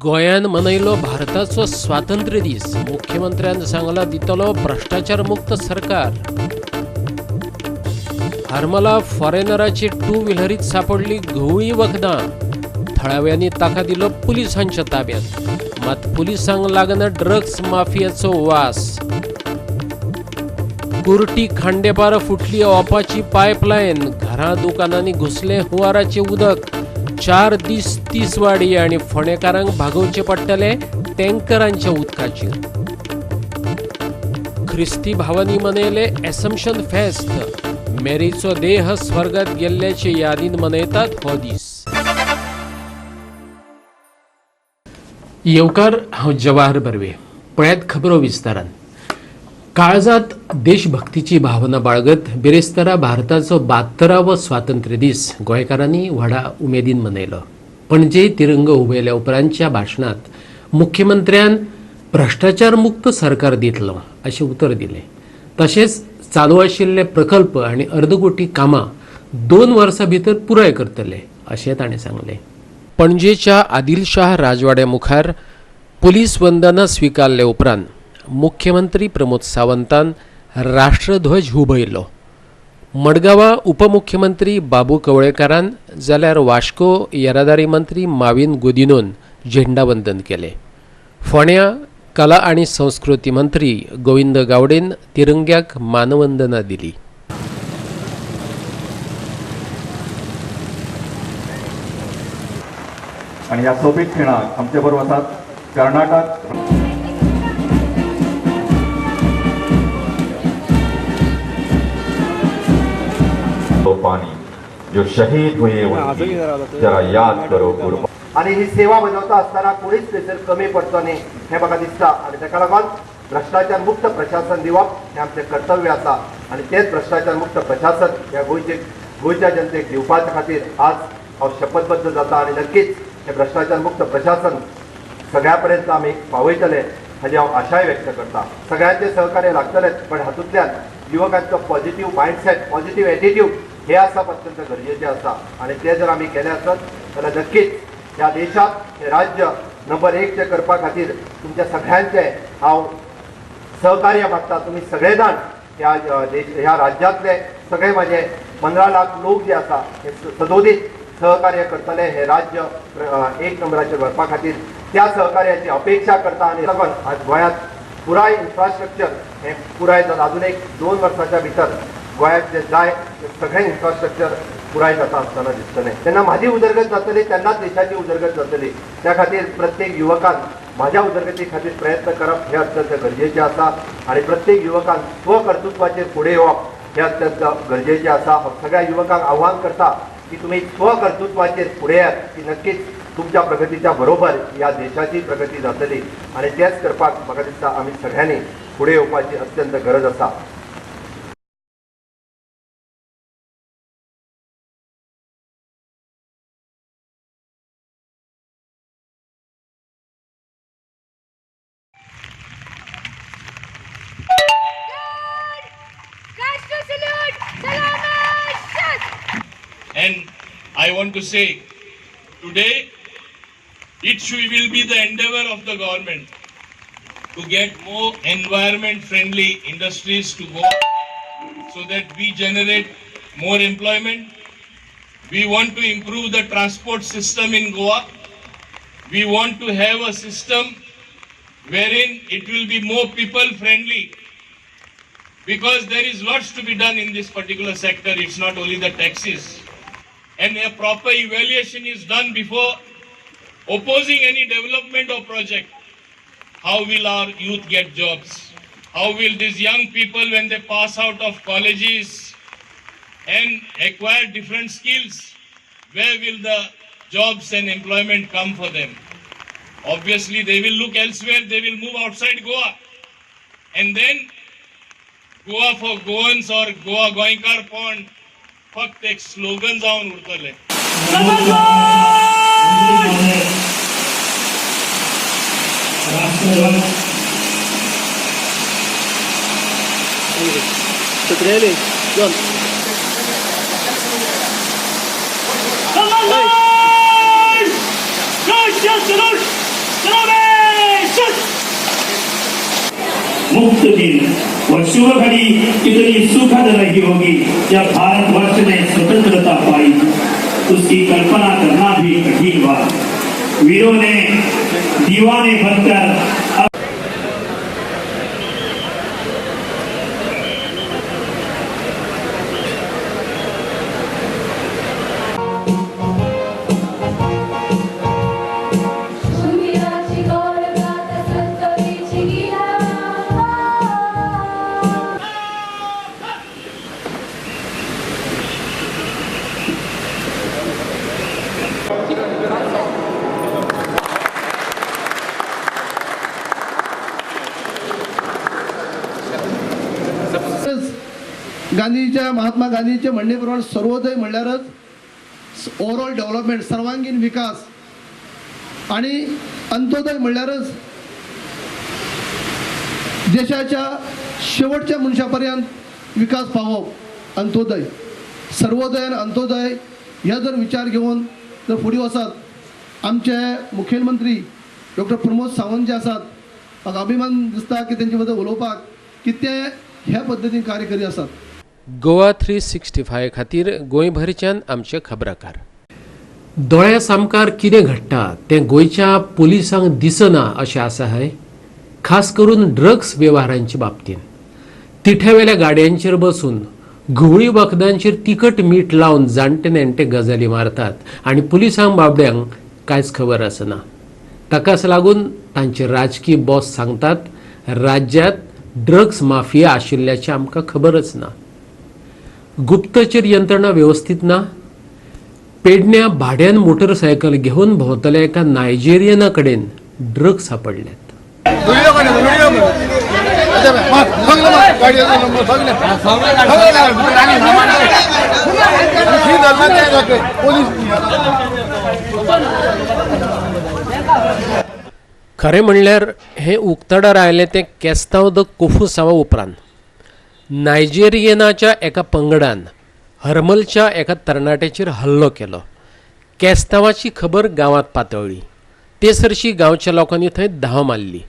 गोंयान मनयलो भारताचो स्वातंत्र्य दीस. मुख्यमंत्र्यान सांगला दितलो भ्रष्टाचार मुक्त सरकार. हरमला फॉरेनराची टू व्हिलरीत सापडली घुंवळी वखदां. थळाव्यांनी ताका दिलो पुलिसांच्या ताब्यात. मात पुलिसांक लागना ड्रग्स माफियाचो वास. कुर्टी खांडेपार फुटली ओपाची पायपलायन. घरां दुकानांनी घुसले हुंवाराचें उदक. 4 दीस तिसवाडी आनी फोंडेकारांक भागोवचे पडटले टँकरांच्या उदकाचेर. ख्रिस्ती भावांनी मनयले एसम्पशन फेस्त. मेरीचो देह स्वर्गात गेल्ल्याचे यादीन मनयतात हो दीस. येवकार, हांव जवाहर बर्वे. पळयात खबरो विस्तारान. काळजात देशभक्तीची भावना बाळगत बिरेस्तारा भारताचो 72वो स्वातंत्र्य दीस गोंयकारांनी व्हडा उमेदीन मनयलो. पणजे तिरंगो हुबयल्या उपरांतच्या भाशणांत मुख्यमंत्र्यान भ्रष्टाचार मुक्त सरकार दितलो अशें उतर दिलें. तशेंच चालू आशिल्ले प्रकल्प आनी अर्दकुटी कामां 2 वर्सां भितर पुराय करतले अशें ताणें सांगलें. पणजेच्या आदिलशाह राजवाड्या मुखार पुलीस वंदना स्विकारले उपरांत मुख्यमंत्री प्रमोद सावंतान राष्ट्रध्वज हुबयलो. मडगांवां उपमुख्यमंत्री बाबू कवळेकारान जाल्यार वास्को येरादारी मंत्री माविन गुदिनोन झेंडावंदन केलें. फोंड्या कला आनी संस्कृती मंत्री गोविंद गावडेन तिरंग्याक मानवंदना दिली. आणि ह्या सोबीत खिणाक आमचे बरोबर आसात कर्नाटक पानी जो शहीद हुए उनकी जरा याद करो कुर्बान. आणि ही सेवा बजावता असताना कोणीच थंयसर कमी पडचो न्ही हें म्हाका दिसता आनी ताका लागून भ्रष्टाचार मुक्त प्रशासन दिवप हें आमचें कर्तव्य आसा आनी तेच भ्रष्टाचार मुक्त प्रशासन ह्या गोंयच्या जनतेक दिवपाच्या खातीर आज हांव शपथबद्ध जाता आनी नक्कीच हें भ्रष्टाचार मुक्त प्रशासन सगळ्या पर्यंत आमी पावयतले हाजी हांव आशाय व्यक्त करता. सगळ्यांचें सहकार्य लागतलेंच, पण हातूंतल्यान युवकांचो पॉझिटिव्ह मायंडसेट, पॉझिटिव्ह एटिट्यूड हे आसप अत्यंत गरजेचें आसा आनी तें जर आमी केलें आसत जाल्यार नक्कीच ह्या देशांत हें राज्य नंबर 1 चें करपा खातीर तुमच्या सगळ्यांचें हांव सहकार्य मागता. तुमी सगळे जाण ह्या देश ह्या राज्यांतले सगळे म्हाजे 15 लाख लोक जे आसा हे सदोदीत सहकार्य करतले हे राज्य 1 नंबराचेर व्हरपा खातीर त्या सहकार्याची अपेक्षा करता आनी लागून आज गोंयांत पुराय इन्फ्रास्ट्रक्चर हें पुराय जाता. अजून एक 2 वर्साच्या भितर गोंयांत जें जाय तें सगळें इन्फ्रास्ट्रक्चर पुराय जाता आसतना दिसतलें. तेन्ना म्हाजी उदरगत जातली तेन्नाच देशाची उदरगत जातली. त्या खातीर प्रत्येक युवकान म्हाज्या उदरगती खातीर प्रयत्न करप हें अत्यंत गरजेचें आसा आनी प्रत्येक युवकान स्वकर्तृत्वाचेर फुडें येवप हें अत्यंत गरजेचें आसा. हांव सगळ्या युवकांक आव्हान करता की तुमी स्वकर्तृत्वाचेर फुडें येयात की नक्कीच तुमच्या प्रगतीच्या बरोबर ह्या देशाची प्रगती जातली आनी तेच करपाक म्हाका दिसता आमी सगळ्यांनी फुडें येवपाची अत्यंत गरज आसा. And I want to say, today, it will be the endeavor of the government to get more environment-friendly industries to go so that we generate more employment. We want to improve the transport system in Goa. We want to have a system wherein it will be more people-friendly, because there is lots to be done in this particular sector. It's not only the taxes. And a proper evaluation is done before opposing any development or project. How will our youth get jobs? How will these young people, when they pass out of colleges and acquire different skills, where will the jobs and employment come for them? Obviously, they will look elsewhere, they will move outside Goa. And then Goa for Goans or Goa Goenkar Pond फक्त एक slogan जावन उरतले. मुक्त दिन। वह शुभ घड़ी कितनी सुखद रही होगी जब भारतवर्ष ने स्वतंत्रता पाई, उसकी कल्पना करना भी कठिन बात। वीरों ने दीवाने बनकर शूराची गौरगाथा संतवीची गिरा. गांधीच्या महात्मा गांधीच्या म्हणणेप्रमाणे सर्वोदय म्हणल्यारच ओवरऑल डेव्हलपमेंट, सर्वांगीण विकास आणि अंत्योदय म्हणल्यारच देशाच्या शेवटच्या मनशापर्यंत विकास पावप अंत्योदय। सर्वोदय आनी अंत्योदय ह्या जर विचार घेवन जर फुडें वचत, आमचे मुखेलमंत्री डॉक्टर प्रमोद सावंत जे आसात, म्हाका अभिमान दिसता की तेंचे बद्दल उलोवपाक की ते ह्या पद्दतीन कार्य करीत आसात। गोवा 365 खातीर गोंयभरच्यान आमचे खबराकार। दोळ्या सामकार कितें घडटा तें गोंयच्या पुलिसांक दिसना अशें आसा हय, खास करून ड्रग्स वेव्हारांचे बाबतींत। तिठ्यावेल्या गाडयांचेर बसून घुंवळी वखदांचेर तिखट मीठ लावन जाणटे नेणटे गजाली मारतात आनी पुलिसांक बाबड्यांक कांयच खबर आसना। ताकाच लागून तांचे राजकी बॉस सांगतात राज्यांत ड्रग्स माफिया आशिल्ल्याचें आमकां खबरच ना। गुप्तचर यंत्रणा व्यवस्थीत ना। पेडण्या भाड्यान मोटरसायकल घेवन भोंवतल्या एका नायजेरियना कडेन ड्रग्स सापडल्यात। खरें म्हणल्यार हें उक्ताडार आयलें तें केस्तांव the कोफुसांवा उपरांत। नायजेरियनाच्या एका पंगडान हरमलच्या एका तरणाट्याचेर हल्लो केलो। केस्तांवाची खबर गांवांत पातळ्ळी। ते सरशी गांवच्या लोकांनी थंय धांव मारली।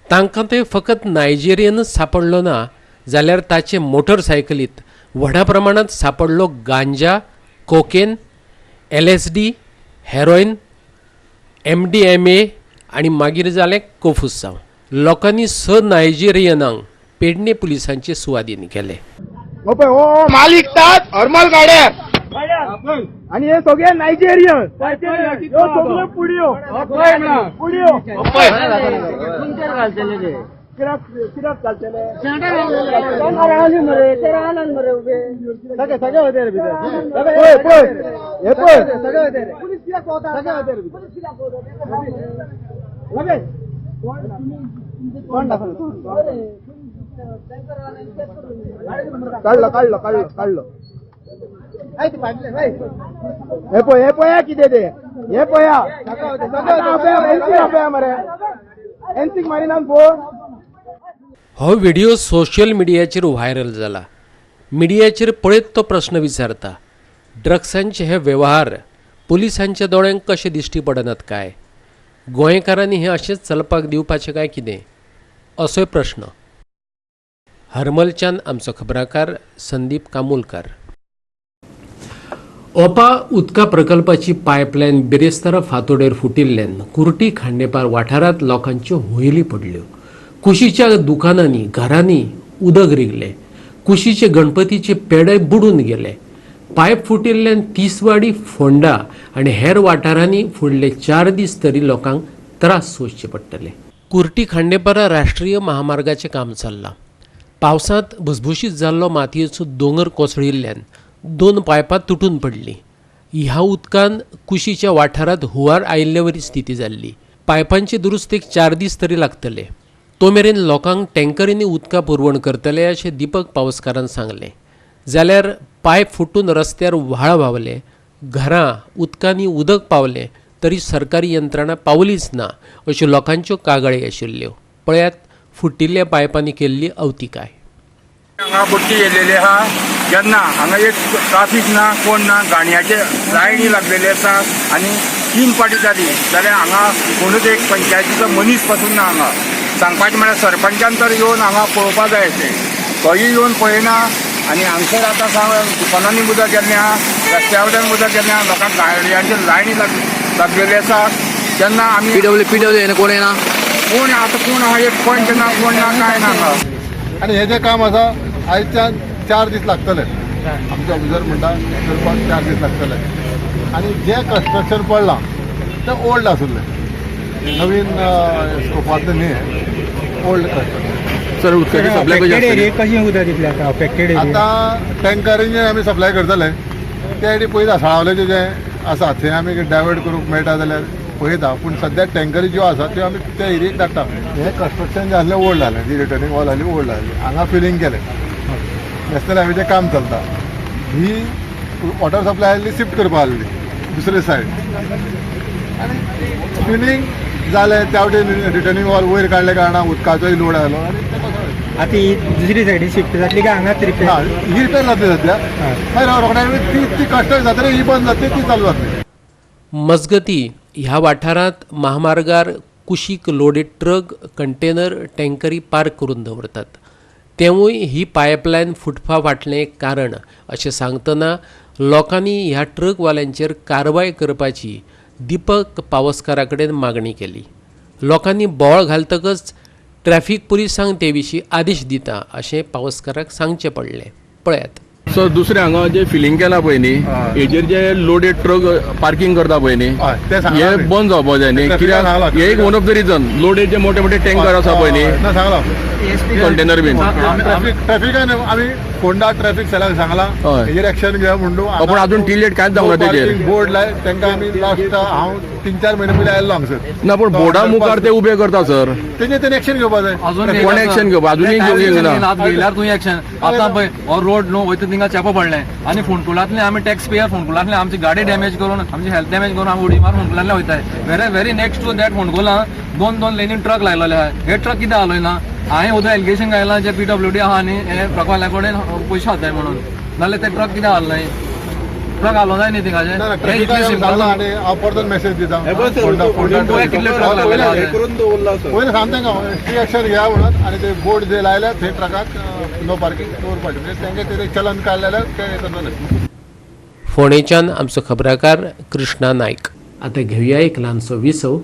तांकां थंय फकत नायजेरियनच सापडलो ना, जाल्यार ताचे मोटरसायकलीत व्हडा प्रमाणांत सापडलो गांजा, कोकेन, LSD, हेरोइन, MDMA आनी मागीर जालें कोफुसांव। लोकांनी 6 नायजेरियनांक पेडणे पुलिसांचे सुवादीन केले। ओ मालिक तात हरमल गाड्यार आणि हे सगळे नायजेरियन, सगळे पुडयो पुडयो कित्याक घालतले सगळे सगळे होते रे भितर। पळय पळय हे पळय सगळे होते रे, सगळे होते रे भितर। कोण दाखवलं? काढलं काढलं काढलं काढलं। हे पळय हे पळया कितें ते, हे पळया एनसीक आपया मरे, एनसीक मारिना फोन। हो व्हिडिओ सोशल मिडियाचेर व्हायरल जाला। मिडियाचेर पळयत तो प्रश्न विचारता, ड्रग्सांचे हे वेव्हार पुलिसांच्या दोळ्यांक कशे दिश्टी पडनात काय? गोंयकारांनी हें अशेंच चलपाक दिवपाचें काय कितें, असोय प्रश्न। हरमलच्यान आमचो खबराकार संदीप कामुलकार। ओपा उदका प्रकल्पाची पायपलायन बिरेस्तारा फांतोडेर फुटिल्ल्यान कुर्टी खांडेपार वाठारांत लोकांच्यो हुयेली पडल्यो। कुशीच्या दुकानांनी घरांनी उदक रिगलें। कुशीचे गणपतीचे पेडे बुडून गेले। पायप फुटिल्ल्यान तिसवाडी, फोंडा आनी हेर वाठारांनी फुडले 4 दीस तरी लोकांक त्रास सोंसचे पडटले। कुर्टी खांडेपारा राष्ट्रीय महामार्गाचें काम चल्लां। पावसांत भुसभुशीत जाल्लो मातयेचो दोंगर कोसळिल्ल्यान 2 पायपां तुटून पडलीं। ह्या उदकान कुशीच्या वाठारांत हुंवार आयिल्लेवरी स्थिती जाल्ली। पायपांचे दुरुस्तीक 4 दीस तरी लागतले। तो मेरेन लोकांक टँकरींनी उदका पुरवण करतले अशें दीपक पावसकारान सांगलें। जाल्यार पायप फुटून रस्त्यार व्हाळ व्हांवले, घरां उदकांनी उदक पावलें तरी सरकारी यंत्रणा पावलीच ना अश्यो लोकांच्यो कागाळी आशिल्ल्यो। पळयात फुटिल्ल्या पायपांनी केल्ली अवतिकाय। हांगा बुट्टी येयलेली आहा जेन्ना हांगा एक ट्राफीक ना, कोण ना, गाडयांचे लायनी लागलेली आसा आनी 3 पाटी जाली जाल्यार हांगा कोणूच एक पंचायतीचो मनीस पासून ना हांगा। सांगपाचें म्हळ्यार सरपंचान तर येवन हांगा पळोवपा जाय अशें, तोय येवन पळयना. आनी हांगसर आतां दुकानांनी उदक गेल्लें आहा, रस्त्या वयल्यान उदक गेल्लें आहा, लोकांक गाडयांचे लायनी लागलेली आसा. तेन्ना आमी पीडब्ल्यू कोण येना, कोण आतां कोण आहा, एक पंच ना, कोण ना, कांय ना हांगा. आनी हें जें काम आसा आयच्यान 4 दीस लागतले, आमचे ऑफिसर म्हणटा करपाक 4 दीस लागतले. आनी जें कन्स्ट्रक्शन पडलां तें ओल्ड आसुल्लें, नवीन स्कोपांतलें न्ही, ओल्ड कन्स्ट्रक्शन. सर उदकाची सप्लाय कशी आसतली? कशी उदक दितले आतां अफेक्टेड? आतां टँकरीन आमी सप्लाय करतले, ते आयडी पळयता साळावलेचें जें आसा थंय आमी डायवर्ट करूंक मेळटा जाल्यार पळयता, पूण सद्या टँकरी ज्यो आसा त्यो आमी त्या एरियेक धाडटा. हें कन्स्ट्रक्शन जें आसलें ओल्ड जालें, जी रिटर्नींग वॉल आसली ओल्ड जाली, हांगा फिलींग केलें, नॅशनल हायवेचें काम चलता, ही वॉटर सप्लाय आसली शिफ्ट करपा आसली दुसरे सायड, आनी फिलींग जालें त्या वटेन रिटर्नींग वॉल वयर काडल्या कारणान उदकाचोय लोड आयलो आनी तें कसो आतां ही दुसरी सायडीन शिफ्ट जातली काय हांगाच रिपेर? ही रिपेर जातली सद्या, मागीर रोखड्या ती ती कस्टड जातली, ही बंद जातली, ती चालू जातली. मजगती ह्या वाठारांत महामार्गार कुशीक लोडेड ट्रक, कंटेनर, टँकरी पार्क करून दवरतात, तेवूय ही पायपलायन फुटपा फाटलें एक कारण अशें सांगतना लोकांनी ह्या ट्रकवाल्यांचेर कारवाय करपाची दीपक पावसकारा कडेन मागणी केली. लोकांनी बोवाळ घालतकच ट्रॅफिक पुलिसांक ते विशीं आदेश दिता अशें पावसकाराक सांगचें पडलें. पळयात. सर दुसरें हांगा जे फिलींग केलां पळय न्ही, हेजेर जे लोडेड ट्रक पार्किंग करता पळय न्ही, हे हे बंद जावपा जाय न्ही, कित्याक हे एक one of the reason loaded जे मोठे मोठे टँकर आसा पळय न्ही, सांगला कंटेनर बीन ट्रॅफिकान आमी फोंडा ट्रॅफिक सेलाक सांगला हेजेर एक्शन घेया म्हणून, पूण अजून टिल डेट कांयच जावंक ना तेजेर. बोर्ड लाय तांकां आमी लास्ट हांव 3-4 म्हयने पयलीं आयिल्लो हांगसर. ना पूण बोर्डा मुखार ते उबे करता सर, तेजेर तेणी एक्शन घेवपा जाय. कोण एक्शन घेवपा अजूनय घेवंक ना. घेयल्यार तुवें एक्शन. आतां पळय हो रोड न्हू वयता थिंगा चेपो पडलें आनी फोंडकुलांतले आमी टॅक्स पेयर, फोंडकुलांतले आमची गाडी डॅमेज करून, आमची हेल्थ डॅमेज करून आमी उडी मारून फोंडकुलांतले वयताय. Very very next to that फोंडकुलां 2-2 लेनी ट्रक लायलेले आहा. हे ट्रक कित्याक हालयना? हांवें उदक एलिगेशन घायलां जे पीडब्ल्यूडी आहा न्ही हे ट्रकवाल्या कडेन पयशे खाताय म्हणून, नाल्यार ते ट्रक कित्याक हालनाय? ट्रक हालोवंक जाय न्ही थिंगाचे. हांव परतून मेसेज दिता, कितले ट्रक लायलेले आहा. पयलीं सांग तांकां स्ट्रिक्ट एक्शन घेया म्हणून, आनी ते बोर्ड जे लायल्या थंय ट्रकाक नो पार्किंग दवरपाचें, म्हणजे तांकां ते चलन काडलें जाल्यार ते हें करतले. फोंडेच्यान आमचो खबराकार कृष्णा नायक. आतां घेवया एक ल्हानसो विसव.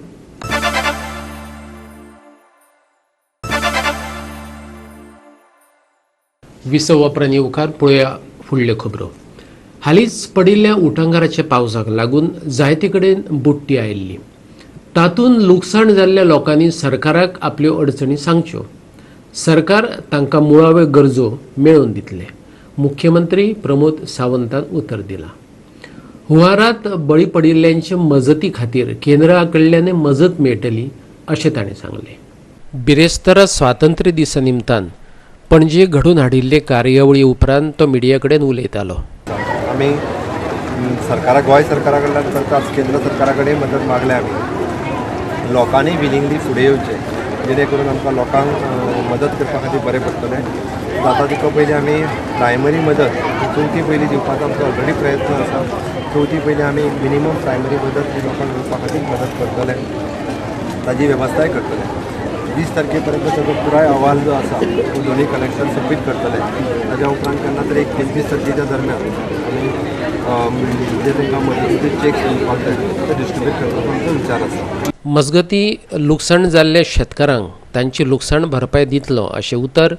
विसव उपरांत येवकार पळोवया फुडल्यो खबरो. हालींच पडिल्ल्या उटंगाराच्या पावसाक लागून जायते कडेन बुडटी आयिल्ली, तातूंत लुकसाण जाल्ल्या लोकांनी सरकाराक आपल्यो अडचणी सांगच्यो, सरकार तांकां मुळाव्यो गरजो मेळोवन दितले, मुख्यमंत्री प्रमोद सावंतान उतर दिलां. हुंवारांत बळी पडिल्ल्यांचे मजती खातीर केंद्रा कडल्यान मजत मेळटली अशें ताणें सांगलें. बिरेस्तारा स्वातंत्र्य दिसा निमतान पणजे घडून हाडिल्ले कार्यावळी उपरांत तो मिडिया कडेन उलयतालो. आमी सरकारा, गोंय सरकारा कडल्यान करताच, केंद्र सरकारा कडेन मदत मागल्या. आमी लोकांनी विलिंगली फुडें येवचें, जेणे करून आमकां लोकांक मदत करपा खातीर बरें पडटलें. जाता तितलो पयलीं आमी प्रायमरी मदत चवथी पयलीं दिवपाचो आमचो ऑलरेडी प्रयत्न आसा. चवथी पयलीं आमी मिनिमम प्रायमरी मदत ही लोकांक दिवपा खातीर मदत करतले, ताजी वेवस्थाय करतले. 20 तारखे पर्यंत ताजो पुराय अहवाल जो आसा तो दोनूय कलेक्टर सबमीट करतले. ताज्या उपरांत केन्ना तरी एक 25 तारखेच्या दरम्यान आमी जे तांकां मदतीचे चॅक्स दिवपाक जाय ते डिस्ट्रिब्यूट करपाचो आमचो विचार आसा. मजगती लुकसाण जाल्ल्या शेतकारांक तांची लुकसाण भरपाय दितलो अशें उतर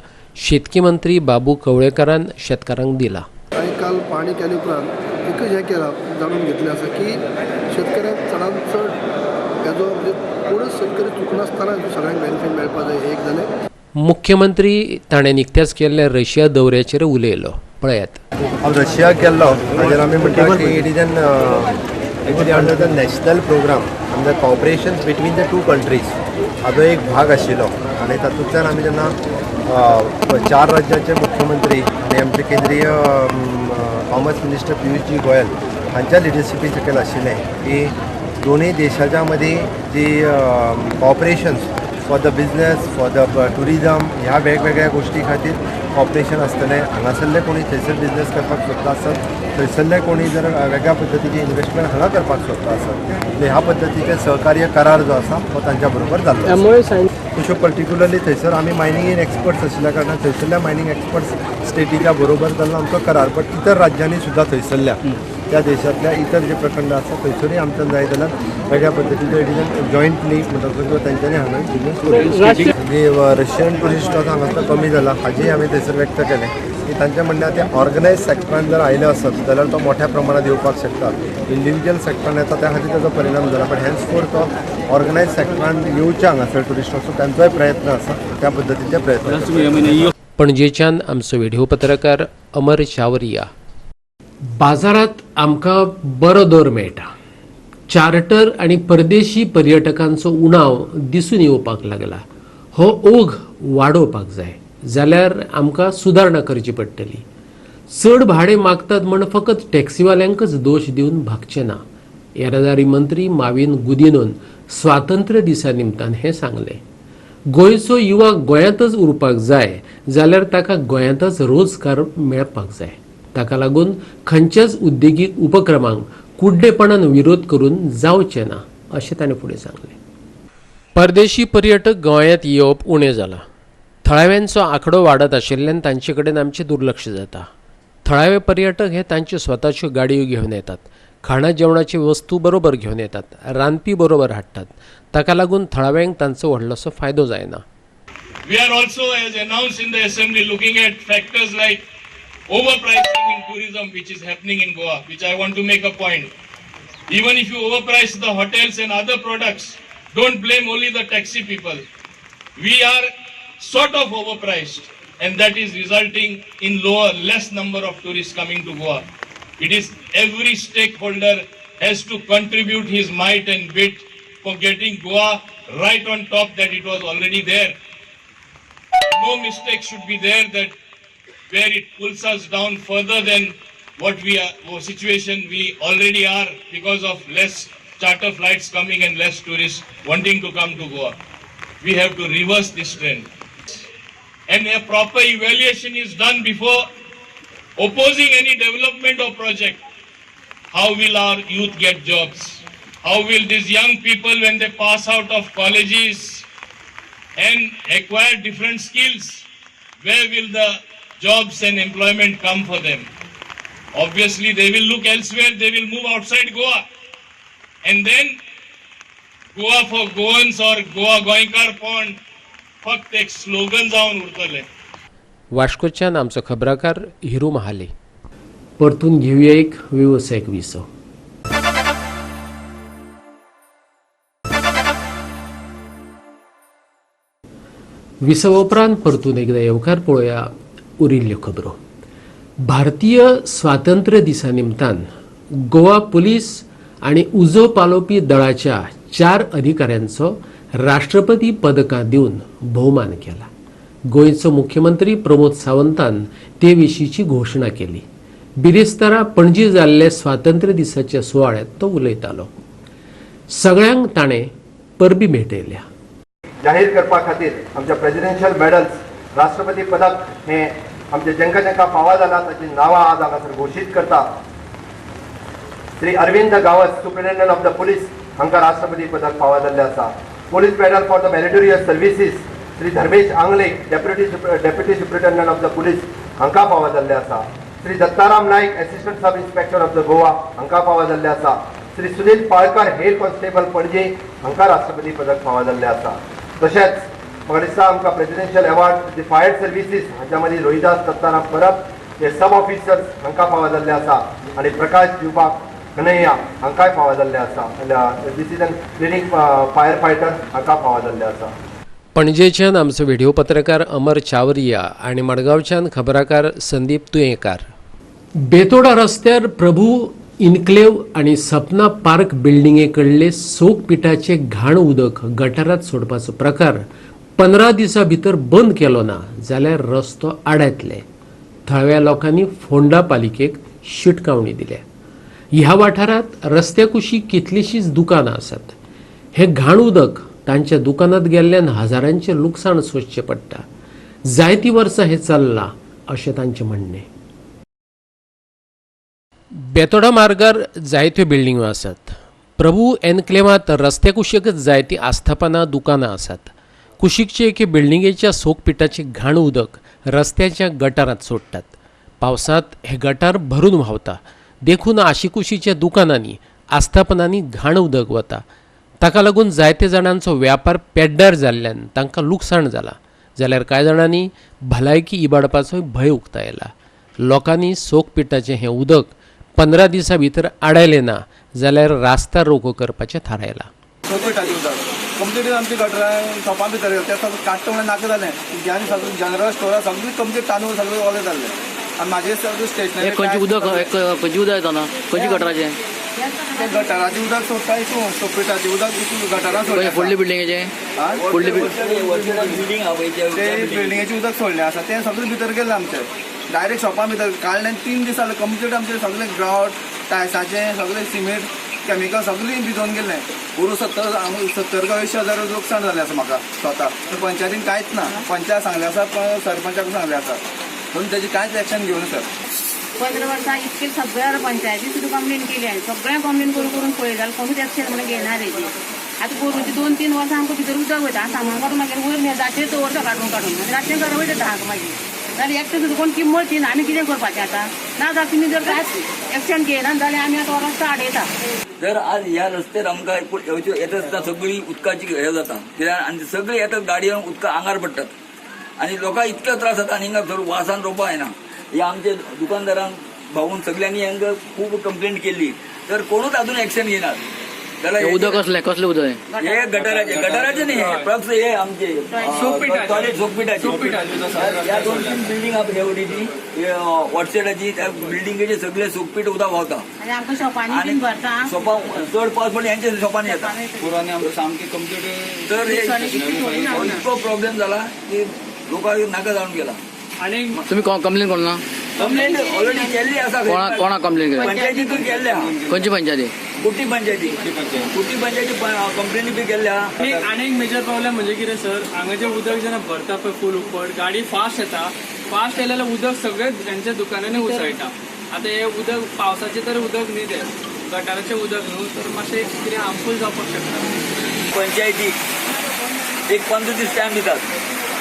शेतकी मंत्री बाबू कवळेकारान शेतकारांक दिला. आनी काल पाणी केले उपरांत एकच हें केलां, जाणून घेतलें आसा की शेतकऱ्यांक चडांत चड हेजो म्हणजे कोणूच शेतकरी चुकनासतना सगळ्यांक बेनिफीट मेळपाक जाय, हें एक जालें. मुख्यमंत्री ताणें निकत्याच केल्ल्या रशिया दौऱ्याचेर उलयलो. पळयात. हांव रशियाक गेल्लो ताजेर आमी म्हणटा की it is an actually under the national programme the cooperation between the two countries हाजो एक भाग आशिल्लो आनी तातूंतल्यान आमी जेन्ना 4 राज्याचे मुख्यमंत्री आनी आमचे केंद्रीय कॉमर्स मिनिस्टर पियुषजी गोयल हांच्या लिडरशिपी सकयल आशिल्लें की दोनूय देशाच्या मदीं जी cooperations for the business, for the tourism ह्या वेगवेगळ्या गोश्टी खातीर कॉपरेशन आसतलें. हांगासरले कोणी थंयसर बिजनेस करपाक सोदता आसत, थंयसरले कोणी जर वेगळ्या पद्दतीची इन्वेस्टमेंट हांगा करपाक सोदता आसत, ह्या पद्दतीचे सहकार्य करार जो आसा तो तांच्या बरोबर जाल्लो. तश्यो पर्टिक्युलरली थंयसर आमी मायनिंगेन एक्सपर्ट्स आशिल्ल्या कारणान थंयसरल्या मायनींग एक्सपर्ट्स स्टेटीच्या बरोबर जाल्लो आमचो करार, बट इतर राज्यांनी सुद्दां थंयसरल्या त्या देशांतल्या इतर जे प्रखंड आसा थंयसरूय आमच्यान जाय जाल्यार वेगळ्या पद्दतीचो it is jointly म्हणटा किंवा तेंच्यांनी हांगा बिजनस करूं. रशियन ट्युरिस्ट आतां हांगासर कमी जाला हाजेय आमी थंयसर व्यक्त केलें की तांचें म्हणणें ते ऑर्गनायज सेक्टरान जर आयले आसत जाल्यार तो मोठ्या प्रमाणात येवपाक शकता. इंडिविज्युअल सेक्टरान येता त्या खातीर ताजो परिणाम जाला, बट हेन्सफोर्थ तो ऑर्गनायज सेक्टरान येवचे हांगासर ट्युरिस्ट सो तांचोय प्रयत्न आसा, त्या पद्दतीचे प्रयत्न. पणजेच्यान आमचो व्हिडिओ पत्रकार अमर चावरिया. बाजारात आमकां बरो दर मेळटा. चार्टर आनी परदेशी पर्यटकांचो उणाव दिसून येवपाक लागला. हो ओघ वाडोवपाक जाय जाल्यार आमकां सुदारणा करची पडटली. चड भाडें मागतात म्हण फकत टॅक्सीवाल्यांकच दोश दिवन भागचें ना. येरादारी मंत्री माविन गुदिनोन स्वातंत्र्य दिसा निमतान हें सांगलें. गोंयचो युवा गोंयांतच उरपाक जाय जाल्यार ताका गोंयांतच रोजगार मेळपाक जाय. ताका लागून खंयच्याच उद्देगीक उपक्रमांक कुड्डेपणान विरोध करून जावचें ना अशें ताणें फुडें सांगलें. परदेशी पर्यटक गोंयांत येवप उणें जालां. थळाव्यांचो आंकडो वाडत आशिल्ल्यान तांचे कडेन आमचें दुर्लक्ष जाता. थळावे पर्यटक हे तांच्यो स्वताच्यो गाडयो घेवन येतात, खाणा जेवणाच्यो वस्तू बरोबर घेवन येतात, रांदपी बरोबर हाडटात. ताका लागून थळाव्यांक तांचो व्हडलोसो फायदो जायना. We are also, as announced in the assembly, looking at factors like overpricing in tourism, which is happening in Goa, which I want to make a point. Even if you overprice the hotels and other products, don't blame only the taxi people. We are sort of overpriced, and that is resulting in lower, less number of tourists coming to Goa. It is every stakeholder has to contribute his might and wit for getting Goa right on top that it was already there. No mistake should be there that where it pulls us down further than what we are, situation we already are, because of less charter flights coming and less tourists wanting to come to Goa. We have to reverse this trend. And a proper evaluation is done before opposing any development or project. How will our youth get jobs? How will these young people, when they pass out of colleges and acquire different skills, where will the jobs and employment come for them? Obviously, they will look elsewhere, they will move outside Goa. And then Goa for Goans or Goa Goenkar Pond फक्त एक slogan जावन उरतले. वास्कोच्यान आमचो खबराकार हिरू महाले. परतून घेवया एक वेवसायीक विसव. विसवा उपरांत परतून एकदा येवकार पळोवया उरिल्ल्यो खबरो. भारतीय स्वातंत्र्य दिसा निमतान गोवा पुलीस आनी उजो पालोवपी दळाच्या 4 अधिकाऱ्यांचो राष्ट्रपती पदकां दिवन भोवमान केला. गोंयचो मुख्यमंत्री प्रमोद सावंतान ते विशींची घोशणा केली. बिरेस्तारा पणजी जाल्ले स्वातंत्र्य दिसाच्या सुवाळ्यात तो उलयतालो. सगळ्यांक ताणें परबी भेटयल्या. जाहीर करपा खातीर आमच्या प्रेसिडेन्शियल मेडल्स राष्ट्रपती पदक हे आमचे जेंका जेंका फावा जाला ताची नांवां आज हांगासर घोशीत करता. Shri Arvind Gawas, superintendent of the police हांकां राष्ट्रपती पदक फावा जाल्लें आसा. Police medal for the meritorious services Shri Dharmesh Angle, deputy superintendent of the police हांकां फावा जाल्लें आसा. Shri Dattaram Naik, assistant sub inspector of the Goa हांकां फावा जाल्लें आसा. श्री सुनील पाळकर, हेड कॉन्स्टेबल पणजे हांकां राष्ट्रपती पदक फावा जाल्लें आसा. तशेंच म्हाका दिसता आमकां presidential award the fire services हांच्या मदीं रोहिदास दत्ताराम परब हे सब ऑफिसर्स हांकां फावा जाल्ले आसा आनी प्रकाश दिवपाक कन्हैया हांकांय फावा जाल्ले आसा. This is an clinic fire fighter हांकां फावा जाल्ले आसा. पणजेच्यान आमचो व्हिडिओ पत्रकार अमर चावरिया आनी मडगांवच्यान खबराकार संदीप तुयेंकार. बेतोडा रस्त्यार प्रभू इन्क्लेव आनी सपना पार्क बिल्डिंगे कडले सोक पिठाचे घाण उदक गटारात सोडपाचो प्रकार 15 दिसां भितर बंद केलो ना जाल्यार रस्तो आडायतले. थळाव्या लोकांनी फोंडा पालिकेक शिटकावणी दिल्या. ह्या वाठारांत रस्त्या कुशीक कितलींशींच दुकानां आसात. हे घाण उदक तांच्या दुकानांत गेल्ल्यान हजारांचें लुकसाण सोंसचें पडटा. जायतीं वर्सां हें चल्लां अशें तांचें म्हणणें. बेतोडा मार्गार जायत्यो बिल्डिंगो आसात. प्रभू एन्क्लेवांत रस्त्या कुशीकच जायतीं आस्थापनां दुकानां आसात. कुशीकचे एके बिल्डिंगेच्या सोकपिठाचें घाण उदक रस्त्याच्या गटारांत सोडटात. पावसांत हे गटार भरून व्हांवता, देखून आशिकुशीच्या दुकानांनी आस्थापनांनी घाण उदक वता. ताका लागून जायते जाणांचो व्यापार पेड्ड्यार जाल्ल्यान तांकां लुकसाण जालां, जाल्यार कांय जाणांनी भलायकी इबाडपाचोय भंय उक्तायला. लोकांनी सोकपिठाचें हें उदक 15 दिसां भितर आडायलें ना जाल्यार रास्ता रोको करपाचें थारायलां. सोकपिठाचें उदक कंप्लीट आमची गटरां शॉपां भितर ते सगळें काडटा म्हणल्यार नाका जालें. आनी सगळें जनरल स्टोरां सगळीं कंप्लीट तांदूळ सगळें ओले जाल्ले आनी म्हाजे सगळें स्टेशनरी खंयचें उदक खंयचें उदक येता ना खंयचें गटराचें ते गटराचें उदक सोडटा हितून सोकपिठाचें उदक हितून गटरां सोडटा. फुडले बिल्डिंगेचें फुडले ते बिल्डिंगेचें उदक सोडलें आसा तें सगळें भितर गेलें आमचें डायरेक्ट शॉपां भितर काडलें. 3 दीस जाले कंप्लीट आमचें सगळें ग्रावट टायल्साचें सगळें सिमेंट केमिकल सगळीं भिजोवन गेलें. पुरो 70 का 80 हजार लुकसाण जालें आसा म्हाका स्वता. पंचायतीन कांयच ना, पंचायत सांगलें आसा, सरपंचाक सांगलें आसा, पूण तेजी कांयच एक्शन घेवन सर. 15 वर्सां इतके सगळ्या पंचायती सुद्दां कंप्लेन केली हांवें, सगळ्यांक कंप्लेन करून करून पळयली जाल्यार कोणूच एक्शन म्हणून घेयना तेजी. आतां पोरूंची 2-3 वर्सां आमकां भितर उदक वयता, सामान काडून मागीर वयर मेजाचेर दवरता काडून काडून आनी रातचें घरा वयता 10 मागीर. जाल्यार एकटें सुद्दां कोण किंमत दिना, आमी कितें करपाचें आतां? ना जाल्यार तुमी जर कांयच एक्शन घेयना जाल्यार आमी आतां रस्तो आडयता. तर आज ह्या रस्त्यार आमकां येता आसतना सगळी उदकाची हे जाता कित्याक आनी सगळी येतात गाडयेन उदकां आंगार पडटात आनी लोकांक इतलो त्रास जाता आनी हिंगा थोडो वासान रोवपा येना. ह्या आमच्या दुकानदारांक भावून सगळ्यांनी हांकां खूब कंप्लेंट केल्ली तर कोणूच अजून एक्शन घेनात. जाल्यार उदक कसलें कसलें उदक हे गटराचें गटराचें न्ही, प्लस हे आमचे टॉयलेट सोकपिठाचे ह्या 2-3 बिल्डिंग आहा हे वटेची वॉटसेटाची त्या बिल्डिंगेचे सगळे सोकपीठ उदक व्हांवता आनी शॉपां चड पावस पडले हेंच्या शॉपांनी येता सामकी कंप्लीट. तर इतको प्रॉब्लेम जाला की लोकांक नाका जावन गेला. आनी तुमी कंप्लेन करूं ना? कंप्लेन ऑलरेडी केल्ली आसा. कोणा कंप्लेन केली? पंचायतीतून केल्ली आहा. खंयची पंचायती? कुट्टी पंचायती. कुट्टी पंचायती कंप्लेनी बी केल्ली आहा. आनी एक मेजर प्रॉब्लेम म्हणजे कितें सर, हांगा जें उदक जेन्ना भरता पळय फूल उपट गाडी फास्ट येता, फास्ट येयलें जाल्यार उदक सगळें हेंच्या दुकानांनी उसळटा. आतां हें उदक पावसाचें तर उदक न्ही, तें गटाराचें उदक न्हू, तर मातशें कितें हार्मफूल जावपाक शकता. पंचायतीक एक 15 दीस टायम दितात,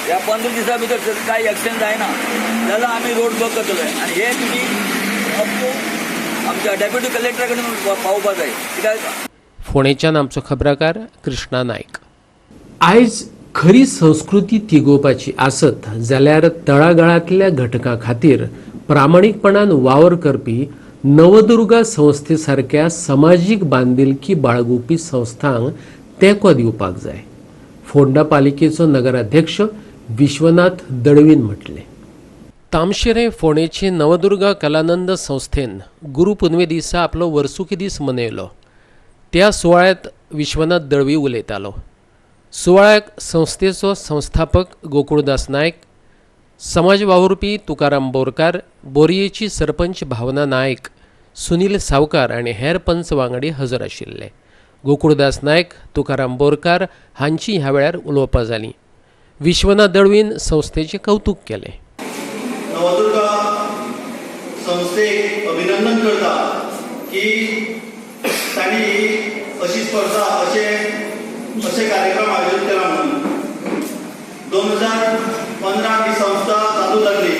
ह्या 15 दिसां भितर जर कांय एक्शन जायना जाल्यार आमी रोड ब्लॉक करतले आनी हे तुमी अप टू आमच्या डेप्युटी कलेक्टरा कडेन पावोवपा जाय कित्याक. फोंडेच्यान आमचो खबराकार कृष्णा नायक. आयज खरी संस्कृती तिगोवपाची आसत जाल्यार तळागाळांतल्या घटकां खातीर प्रामाणीकपणान वावर करपी नवदुर्गा संस्थे सारक्या समाजीक बांदिलकी बाळगुपी संस्थांक तेंको दिवपाक जाय, फोंडा पालिकेचो नगराध्यक्ष विश्वनाथ दळवीन म्हटलें. तामशेरे फोंडेचे नवदुर्गा कलानंद संस्थेन गुरू पुनवे दिसा आपलो वर्सुकी दीस मनयलो. त्या सुवाळ्यांत विश्वनाथ दळवी उलयतालो. सुवाळ्याक संस्थेचो संस्थापक गोकुळदास नायक, समाज वावुरपी तुकाराम बोरकार, बोरयेची सरपंच भावना नायक, सुनील सावकार आनी हेर पंच वांगडी हजर आशिल्ले. गोकुळदास नायक, तुकाराम बोरकार हांची ह्या वेळार उलोवपां जालीं. विश्वनाथ दळवीन संस्थेचें कौतूक केलें. नवदुर्गा संस्थेक अभिनंदन करता की तांणी अशी स्पर्धा अशे अशे कार्यक्रम आयोजीत केला म्हणून. 2015 ही संस्था चालू जाल्ली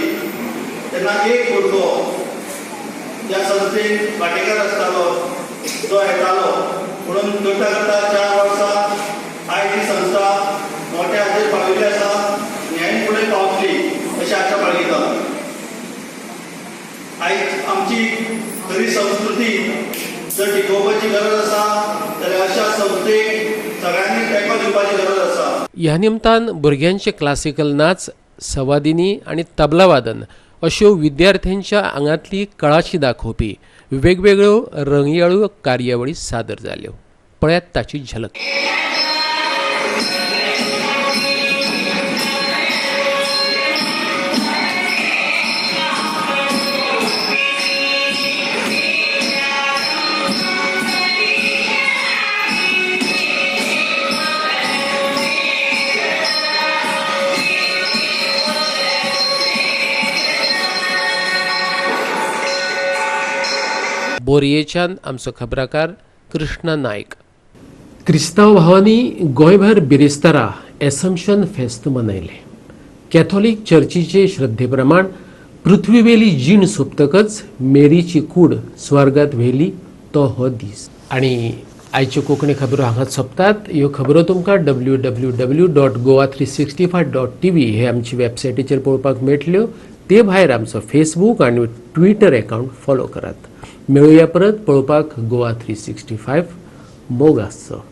तेन्ना एक भुरगो ह्या संस्थेन वांटेकार आसतालो, तो येतालो, म्हणून करता करता 4 वर्सां आयज ही संस्था मोठ्या हाजेर पाविल्ली आसा, ह्यान फुडें पावतली अशी आशा बाळगिता. आयज आमची खरी संस्कृती जर टिकोवपाची गरज आसा जाल्यार अशा संस्थेक सगळ्यांनी तेंको दिवपाची गरज आसा. ह्या निमतान भुरग्यांचे क्लासिकल नाच, सवादिनी आनी तबला वादन अश्यो विद्यार्थ्यांच्या आंगांतली कळाशी दाखोवपी वेगवेगळ्यो रंगयाळू कार्यावळी सादर जाल्यो. पळयात ताची झलक. बोरयेच्यान आमचो खबराकार कृष्णा नायक. क्रिस्तांव भावांनी गोंयभर बिरेस्तारा एसम्शन फेस्त मनयलें. कॅथोलीक चर्चीचे श्रद्धेप्रमाण पृथ्वीवेली जीण सोंपतकच मेरीची कूड स्वर्गात व्हेली तो हो दीस. आनी आयच्यो कोंकणी खबरो हांगाच सोंपतात. ह्यो खबरो तुमकां www.goa365.tv हे आमची वेबसायटीचेर पळोवपाक मेळटल्यो. ते भायर आमचो फेसबूक आनी ट्विटर एकावंट फॉलो करात. मेळुया परत पळोवपाक गोवा 365. मोग आसचो.